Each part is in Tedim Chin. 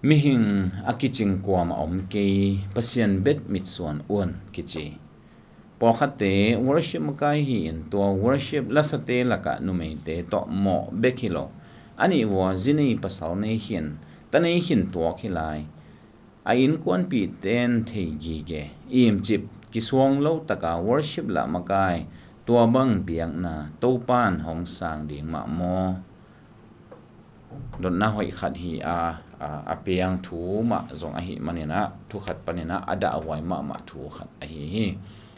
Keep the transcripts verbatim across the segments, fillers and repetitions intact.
Mihing a kicing kuamah om kei, Pasian bek mitsuan un kici. Pawlkhatte worship makai hi-in tua worship lasate lakah numeite tawh mawh bek hi lo. A nih vua zi nei pasal nei khin, ta nei khin tuak hi lai. A innkuanpihte in thei gige, imcip kisuang lo taka worship lah makai, tua bang biakna Topan hong sang ding mah maw? Dotna hoih khat hi a, a, a piang thu mah zong ahi manin ah, thu khat panin ah a dahhuai mahmah thu khat ahi hi.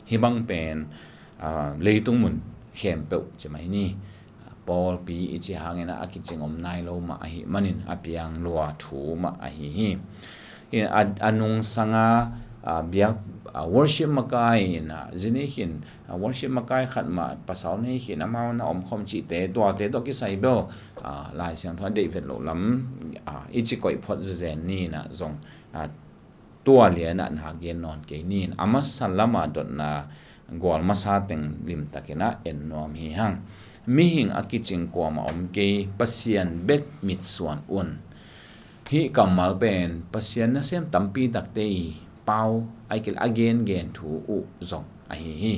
Hih bang pen, a, leitung mun khempeuh ci mai ni. Pawlpi i ci hangin ah a kicing om nai lo mah ahi manin a piang lua thu mah ahi hi. A, a nungsanga, a, biak, a, worship makai in ah, zi nei khin, a, worship makai khat mah pasal nei khin, amau na omkhawm cihte, tuate tawh kisai bel, a, Lai Siangtho a deih vet loh lam, a, i ci koih phot zen ni in ah zong, a, tua lian ah na gen nawn kei ni in, a masa lama dotna gual masa teng limtakin ah en nuam hi hang. Mihing a kicing kuamah om kei, Pasian bek mitsuan un. Hih kammal pen Pasian nasem tampi takte i pau, ahih kei leh a gengen thu uh zong ahi hi.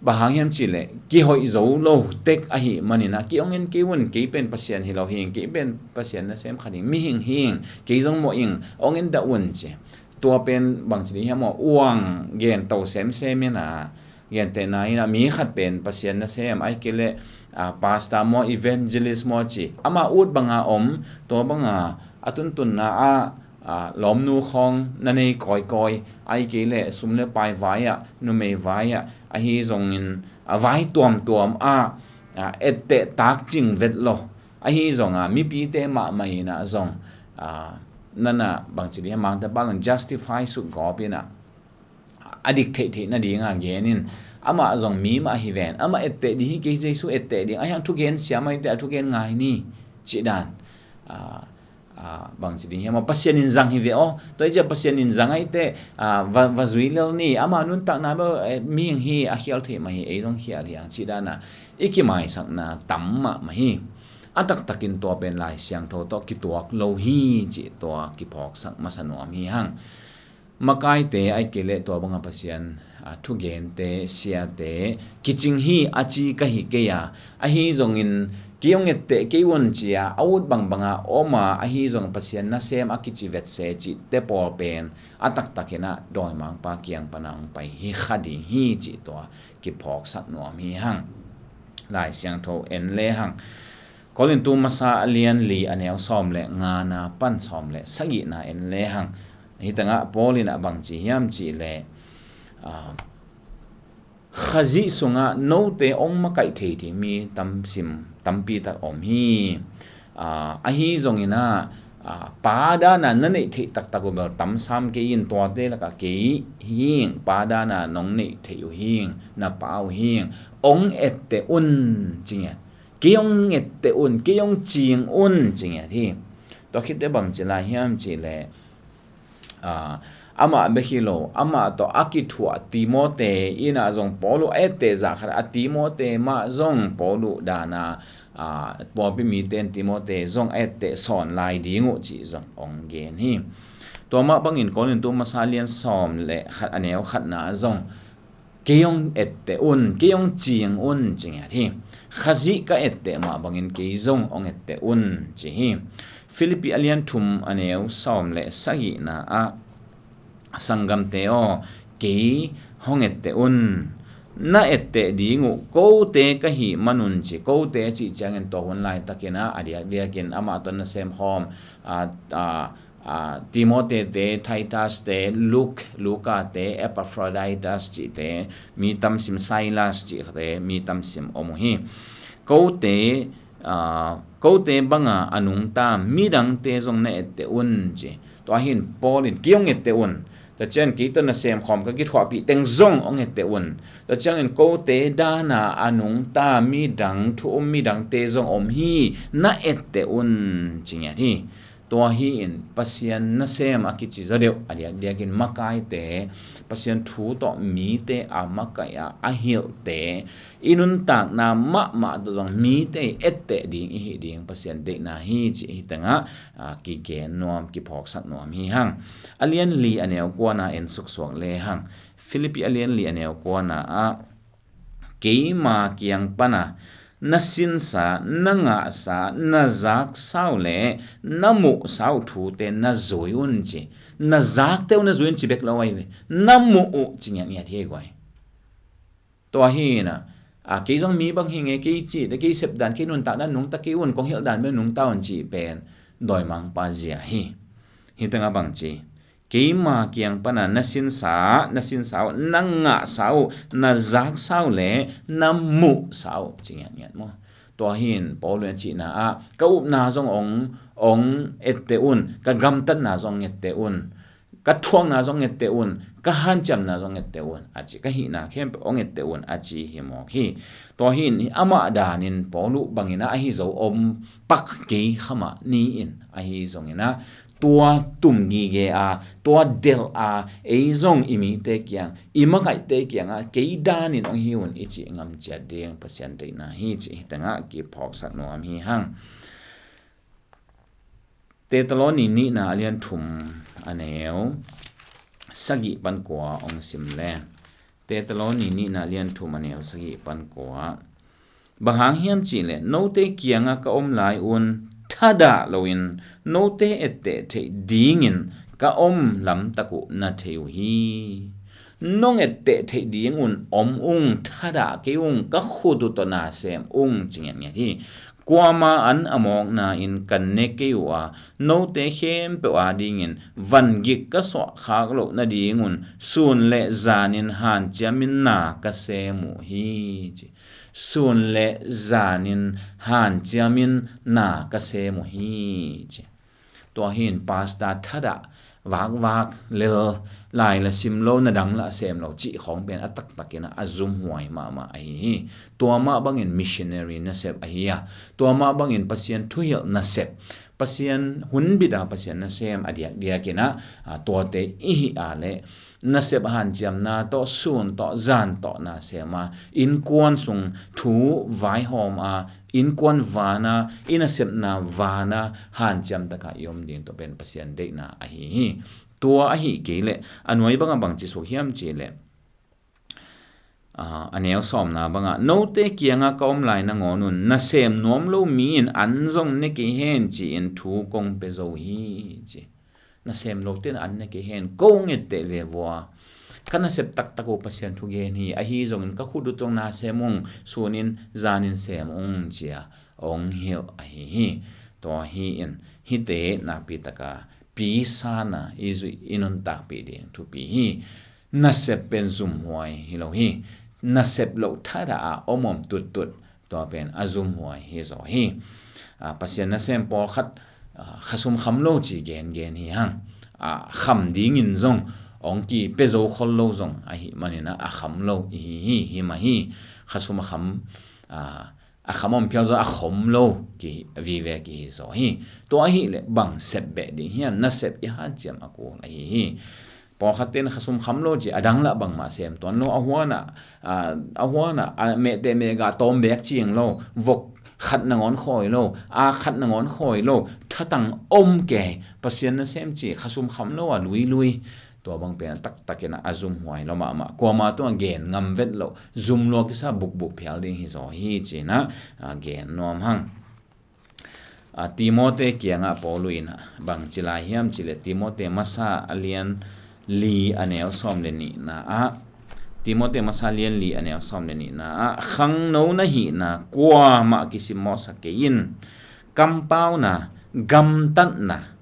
Bang hang hiam cih leh kihoih zo lo tek ahi manin ah, kei hong en kei un, kei pen Pasian hi lo hing, kei pen Pasian nasem khat hing, mihing hing, kei zong mawh ing, hong en dah un ci. Tua pen bangci ding hiam maw, uang gen to semsem in ah, gentehna in ah, mi khat pen Pasian nasem, ahih kei leh, a, pastor maw, evangelist maw ci, ama ut banga om, tua banga a tuntunna ah, a, lawmnu khawng na nei kawikawi, ahih kei leh sum le pai vai ah, numei vai ah, ahi zongin, a, vai tuamtuam ah, a, etteh takcing vet lo. Ahi zonga mipite mahmah in ah zong, a, nana bangci ding hiam, Mangte pa lang justify suk gawp in ah, a dik theihtheih nadinga gen in, amah zong mi mah hi ven, amah etteh ding hi kei, Jesu etteh ding, ahi hang thugen siam ahih teh a thugen ngai ni, cih dan. A, a, bangci ding hiam maw, Pasian in zang hi ve aw, tua hi ciah Pasian in zang ahih teh, a, va, va zui lel ni, ama nuntakna bel, eh, mihing hi, a khial thei mah hi, ei zong khial hi hang, cih dan ah i kimaisakna tam mahmah hi. A taktakin tua pen Lai Siangtho tawh kituak lo hi, cih tua kiphawksak masa nuam hi hang. Makaite ahih kei leh tua banga Pasian, a, thugente, siate kicing hi a ci ka hi kei a, ahi zongin kei hong etteh kei un ci a, a ut bangbanga om a, ahi zong Pasian nasem a kici vetse cihte pawl pen a taktakin ah dawimangpa kiang pana hong pai hi kha ding hi, cih tua kiphawksak nuam hi hang. Lai Siangtho en le hang. Korintu masa a lian li a neu sawm le ngana pan sawm le sagihna en le hang. Hih tengah Paul in ah bangci hiam cih leh, a, Khazih sungah note hong makaih thei ding mi tamsim tampi tak om hi. A, ahi zongin ah, a, Pa dana na neih theih taktak uh bel tam sam kei in, tuate lakah kei hing, Pa dana nong neih theih uh hing, na Pa uh hing, hong etteh un ci ngiat. Kei hong etteh un, kei hong cing un ci ngiat hi. Tua khitteh bangci lai hiam cih leh, a, amah bek hi lo, amah tawh a kithuah Timote in ah zong Paul uh a etteh zah khat a, Timote mah zong Paul uh dana, a, pawlpi mite in Timote zong a etteh sawn lai ding uh cih zong hong gen hi. Tua mah bangin Korintu masa lian sawm le khat a neu khatna ah zong kei hong etteh un, kei hong cing un ci ngiat hi. Khazih ka etteh mah bangin kei zong hong etteh un ci hi. Philippi a lian thum a neu sawm le sagihna ah, sanggamte aw, kei hong etteh un. Na etteh ding uh kote ka hih manun ci. Kote cih ciangin tua hun laitakin ah, a diakdiakin amah tawh na semkhawm, a, a, a, Timote te, Titus te, Luke, Luka te, Epaphroditus cihte, mi tamsim, Silas cihte, mi tamsim om uh hi. Kote, a, kote banga a nungta midangte zong na etteh un ci. Tua hi in Paul in kei hong etteh un. Tua ciangin kei tawh na semkhawm ka kithuahpih teng zong hong etteh un. Tua ciangin kote dana a nungta midang, thu um midangte zong om hi, na etteh un ci ngiat hi. Tua hi-in Pasian nasem a kici zaw deuh, a diakdiakin makaite, Pasian thu tawh mite a makaih a, a hilhte, i nuntakna mahmah tawh zong mite i etteh ding i hih ding Pasian deihna hi ci hi tengah, a, kigen nuam, kiphawksak nuam hi hang. A lian li a neu kuana en suksuak le hang. Philippi a lian li a neu kuana ah, keima kiang pana na sinsa, na ngahsa, na zaksa uh le na muhsa uh thute na zui un ci. Na zakte uh na zui un ci bek lo ahi ve. Na muh uh ci ngiatngiat hi guai. Tua hi na, a, kei zong mi bang hi nge, kei cih, kei sepdan, kei nuntakdan nungta kei un, kong hilhdan bek nungta un cih pen dawimangpa zia hi. Hi tengah bang ci. Keima kiang pana na sinsa, na sinsa uh, na ngahsa uh, na zaksa uh le na muhsa uh ci ngiatngiat maw. Tua hi in Paul in a cihna ah, ka upna zong ong, ong etteh un, ka gamtatna zong etteh un, ka thuakna zong etteh un, ka hanciamna zong etteh un a ci, ka hihna khempeuh ong etteh un a ci hi mawk hi. Tua hi in amah danin Paul uh bangin ah ahi zo om pak kei kha mah ni in, ahi zongin ah tua tum gige a, tua delh a, ei zong i mite kiang, i makaihte kiangah kei danin ong hi un i cih ngam ciat ding Pasian deihna hi ci hi tengah kiphawksak nuam hi hang. Tesaloni nihna a lian thum a neu sagih pan kua ong sim le. Tesaloni nihna a lian thum a neu sagih pan kua. Bang hang hiam cihleh, note kiangah ka om lai un thadah loin note etteh theih dingin ka om lamtak uh na thei uh hi. Nong etteh theih ding un om ung, thadah kei ung, ka khut uh tawh na sem ung ci ngiatngiat hi. Kuama an a mawkna in kan ne kei uh a, note khempeuh adingin vangik ka suah khak loh nadingun sun le zanin hanciamin na ka sem uh hi ci. Sun le zanin hanciamin na ka sem uh hi ci. Tua hi in pastor thadah, vakvak, lel, lai la sim lo, na dang la sem lo cih khawng pen a taktakin a zumhuai mahmah ahi hi. Tua mah bangin missionary nasep ahi a, tua mah bangin Pasian thuhilh nasep, Pasian hunbit a Pasian nasem a diakdiakin ah, a, tuate i hih a leh nasep hanciamna tawh, sun tawh, zan tawh na sem a, innkuan sung thu vaihawm a, innkuan vana, i nasepna vana hanciam taka i om ding tua pen Pasian deihna ahi hi. Tua ahi kei leh a nuai banga bang ci suk hiam cihleh, a, a neu sawmna bangah, note kiangah ka om lai nangawn un nasem nuam lo mi in an zong ne kei hen ci-in thu kong pia zo hi ci. Nasem lote in an ne kei hen, kong etteh ve vua. Ka nasep taktak uh Pasian thugen hi, ahi zongin ka khut uh tawh na sem ung, sunin zanin sem ung cia ong hilh ahi hi. Tua hi in hihte nakpi taka pi sana i zuih i nuntakpih ding thupi hi. Nasep pen zumhuai hi lo hi. Nasep loh thadah a om om tuttut tua pen a zumhuai hi zaw hi. A, Pasian nasem pawlkhat, a, khasum kham lo ci gengen hi hang. A, kham dingin zong ong kipia zo khol lo zong ahi manin ah a kham lo i hi hi, hi mah hi. Khasum a kham, a, a kham om phial zaw a khom lo ki vive ki hi zaw hi. Tua ahih leh bang sep beh ding hiam, nasep i hanciam a kul ahi hi. Pawlkhat ten khasum kham lo ci a dang lah bangmah sem tuan lo, a huanah, a, a huanah a mehteh mehgah tawm beek cing lo, vok khat nangawn khawi lo, a khat nangawn khawi lo, thatang om kei, Pasian nasem ci khasum kham lo a luilui. Tua bang pen a taktakin a zumhuai lo mahmah, kuama tungah gen ngam vet loh, zum lua kisa bukbuk phial ding hi zaw hi ci-in ah, a, gen nuam hang. A, Timote kiangah Paul in ah bang ci lai hiam cihleh, Timote masa a lian li a neu sawm le nihna ah, Timote masa lian li a neu sawm le nihna ah, khangno na hihna kuamah kisimmawhsak kei in, kampauna, gamtatna,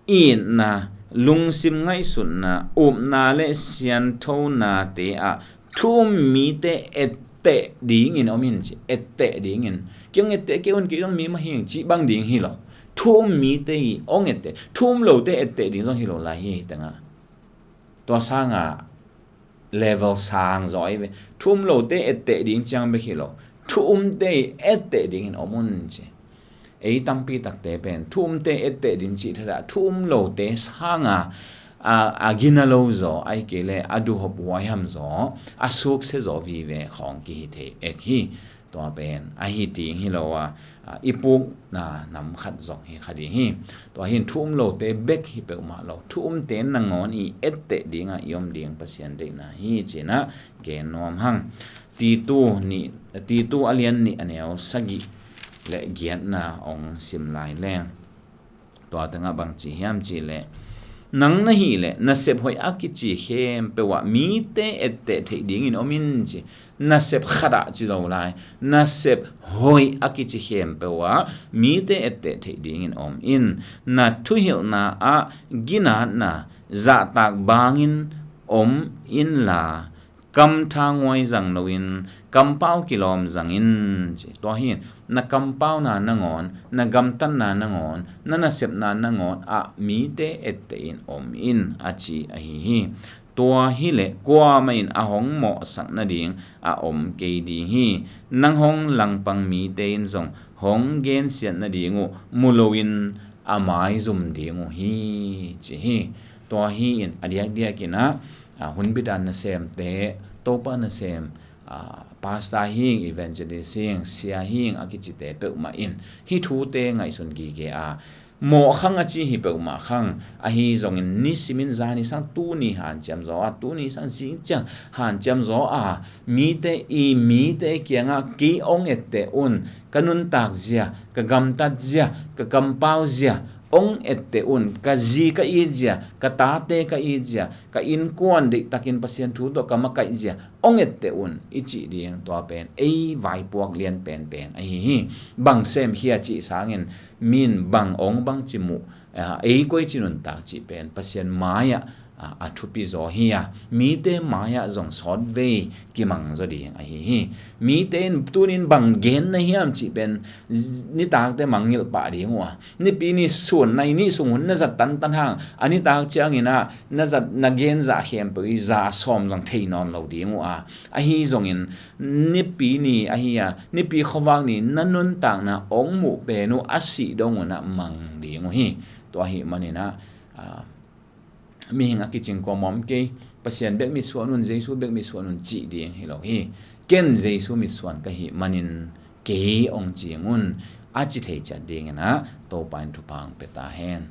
itna, lungsim ngaihsutna, upna le sianthonate ah thu um mite etteh dingin om in ci, etteh dingin. Kei ong etteh kei un, kei zong mi mah hi ing cih bang ding hi lo. Thu um mite hi ong etteh, thu um lote etteh ding zong hi lo lai hi, hi tengah. Tua sanga level sang zaw ahi ve. Thu um lote etteh ding ciang bek hi lo, thu umte etteh dingin om un ci. ei tampi takte pen thu umte etteh ding cih thadah thu um lote sanga a, a gina lo zaw, ahih kei leh a duhhop huaiham zaw, a sukse zaw vive khawng kihi thei ek hi. Tua pen ahi ding hi lo a, a, i pukna nam khat zong hi kha ding hi. Tua hin thu um lote bek hi peuhmah lo, thu umte nangawn i etteh dingah i om ding Pasian deihna hi cinah gen nuam hang. Titu nih, Titu a lian nih a neu sagih le giatna ong sim lai leng. Tua tengah bang ci hiam cih leh, nang na hih leh nasep hoih a kici khempeuh ah mite etteh theih dingin om in ci. Nasep khat ah ci zo lai, nasep hoih a kici khempeuh ah mite etteh theih dingin om in. Na thuhilhna ah ginatna zahtak bangin om inla, kamtha nguai zang loin kampau kilawm zang in ci. Tua hi in, na kampauna nangawn, na gamtatna nangawn, na nasepna nangawn ah mite etteh in om in a ci ahi hi. Tua hileh kuamah in a hong mawhsak nading a om kei ding hi. Nang hong langpang mite in zong hong gensiat nading uh mu loin a maizum ding uh hi ci hi. Tua hi in a diakdiak in ah, a, hunbi dan nasemte, Topa nasem, a, pastor hi ing, evangelist hi ing, sia hi ing a kicite peuhmah in hih thute ngaihsun gige a, mawh khang a ci hi peuhmah khang, ahi zongin nisimin zani sang tuni hanciam zaw a, tuni sang zingciang hanciam zaw a, mite i mite kiangah kei ong etteh un, ka nuntak zia, ka gamtat zia, ka kampau zia ong etteh un, ka zi ka it zia, ka tate ka it zia, ka innkuan deihtakin Pasian thu tawh ka makaih zia ong etteh un i cih ding, tua pen ei vaipuak lian penpen ahi hi. Bang semkhia cih sangin min bang ong bang ci muh, a, ei koi ci nuntak cih pen Pasian mai-ah, a, a thupi zaw hi a, mite mai-ah zong sawtvei kimang zaw ding ahi hi. Mite in tunin bang gen na hiam cih pen z-, nitakte mangngilh pah ding uh a, nipi ni sun na i nih sung hun na zat tantan hang, a nitak ciangin ah na zat na gen zah khempeuh i za sawm zong thei nawn lo ding uh a, ahi zongin nipi ni ahi a, nipi khuavak ni na nuntakna ong muh pen uh a sih dong un ah mang ding uh hi. Tua ahih manin ah, a, mihing a kicing kawm om kei, Pasian bek mitsuan un, Jesu bek mitsuan un cih ding hi lo hi. Ken Jesu mitsuan ka hih manin kei ong cing un a ci thei ciat dingin ah Topa in thupha ong pia ta hen.